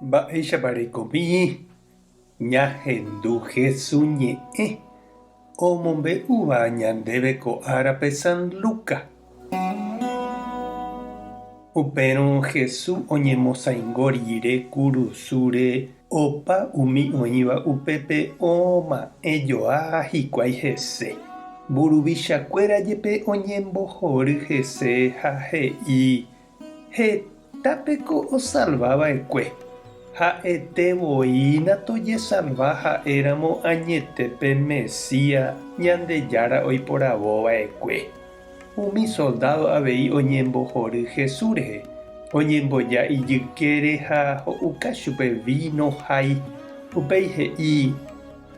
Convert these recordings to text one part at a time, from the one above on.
Mba'éichapa reikomi ñahendu Hesu ñe'ẽ omombe'úva ñandéve ko árape San Luca? Upérõ Hesu oñemosaingo rire kurusúre opa umi oĩva upépe oma'ẽ joa hikuái hese. Mburuvichakuéra jepe oñembohory hese ha he'i Hetápeko osalva va'ekue, ha'ete voína tojesalva ha'éramo añete pe Mesías Ñandejára oiporavo va'ekue. Umi soldádo avei oñembohory Jesús rehe, oñemboja ijykére ha ho'uka chupe víno hái, upéi he'i,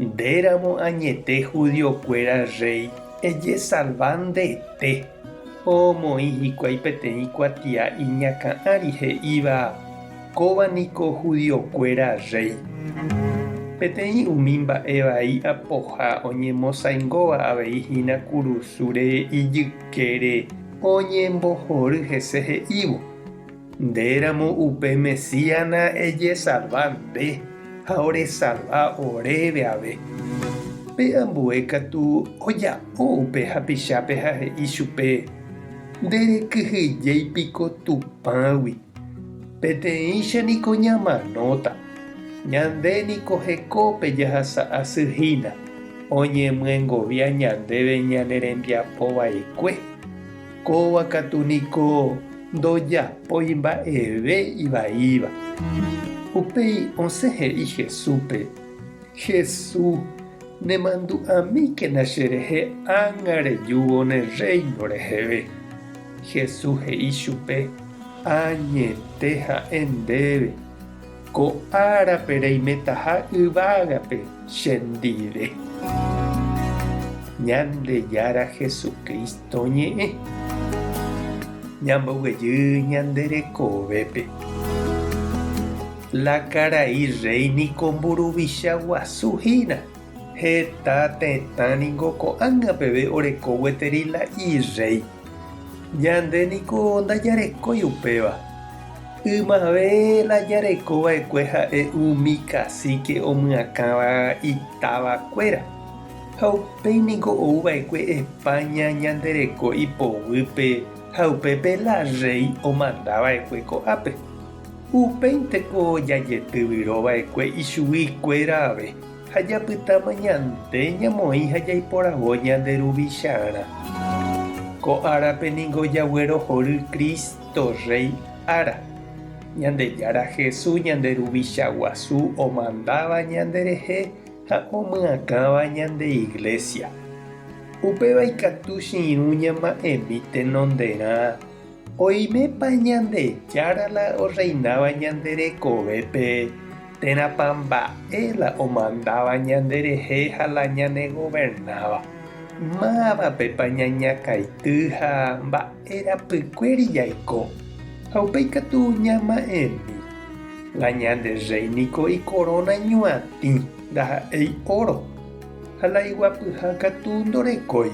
Ndéramo añete judiokuéra rréi, ejesalva ndete. Omoĩ hikuái peteĩ kuatia iñakã ári he'íva, Kóva niko judiokuéra rréi. Peteĩ umi mba'e vai apoha oñemosaingóva avei hína kurusúre ijykére oñembohory hese he'ívo, Ndéramo upe Mesíana ejesalva nde ha oresalva oréve ave. Pe ambue katu oja'o upe hapichápe ha he'i chupe, Nderekyhyjéi piko Tupãgui. Peteĩcha niko ñamanóta. Ñande niko hekópe jahasa asy hína, oñemyengovia ñandéve ñane rembiapo vaikue. Kóva katu niko ndojapói mba'eve ivaíva. Upéi osẽ he'i Jesúspe, Jesús, nemandu'amíkena cherehe ág̃a rejúvo ne rréino reheve. Jesús he'i chupe, Añete ha'e ndéve, ko árape reimetaha yvágape chendive. Ñandejára Jesucristo ñe'ẽ. Ñamboguejy ñande rekovépe. La karai rréi niko mburuvicha guasu hína. Heta tetã ningo ko'ág̃a peve oreko gueteri la irréi. Ñande niko ndajarekói upéva. Ymave la jareko va'ekue ha'e umi kasíke omyakãva itávakuéra. Ha upéi niko ou va'ekue España ñande reko ipoguýpe ha upépe la rréi omanda va'ekue ko'ápe. Upéinteko jajetyvyro va'ekue ichugui kuéra ave ha japytáma ñande ñamoĩ ha jaiporavo ñande ruvicharã. Ko árape ningo jaguerohory Cristo Rréi ára. Ñandejára Jesús ñande ruvicha guasu omandáva ñande rehe ha omyakãva ñande Iglesia. Upéva ikatu che irũ ñama'ẽmi tenonderã, oimépa Ñandejára la orreináva ñande rekovépe térãpa mba'e la omandáva ñande rehe ha la ñanegovernáva. Mávapepa ñañakãity ha mba'e rapykuéri jaiko, ha upéi katu ñama'ẽmi. La ñande rréi niko ikoróna ñuatĩ, ndaha'éi óro, ha la iguapyha katu ndorekói.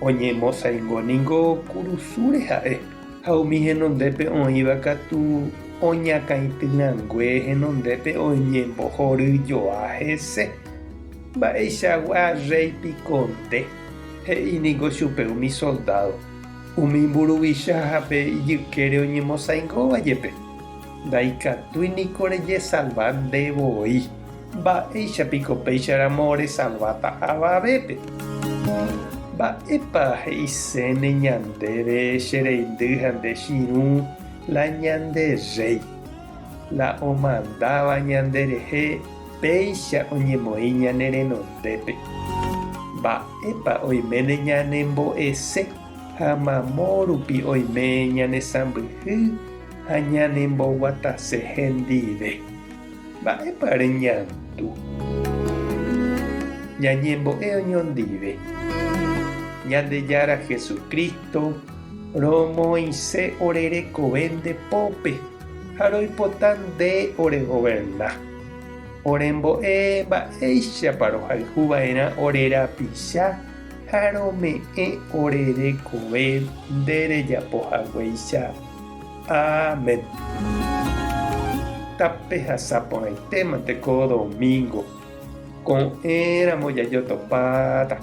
Oñemosaingo ningo kurusúre ha'e, ha umi henondépe oĩva katu oñakãityrãngue henondépe oñembohory joa hese. Mba'eichagua rréi piko nde? He'i ningo chupe umi soldádo, umi mburuvicha ha pe ijykére oñemosaingóva jepe. Ndaikatúi niko rejesalva nde voi. Mba'éicha piko péicharamo resalváta avavépe? Mba'épa he'iséne ñandéve che reindy ha nde chirũ la ñande rréi, la omandáva ñanderehe péicha oñemoĩ ñane renondépe? Mba'épa oiméne ñanembo'ese ha mamo rupi oime ñanesãmbyhy ha ñanemboguatase hendive. Mba'épa reñandu? Ñañembo'e oñondive. Ñandejára Jesucristo, romoĩse ore rekove nde pópe ha roipota nde oregoverna. Orembo'e mba'éichapa rohayhu va'erã ore rapicha ha rome'ẽ ore rekove nde rejapo haguéicha. Amén. Tapehasa porãitémante ko domingo. Ko'ẽramo jajotopáta.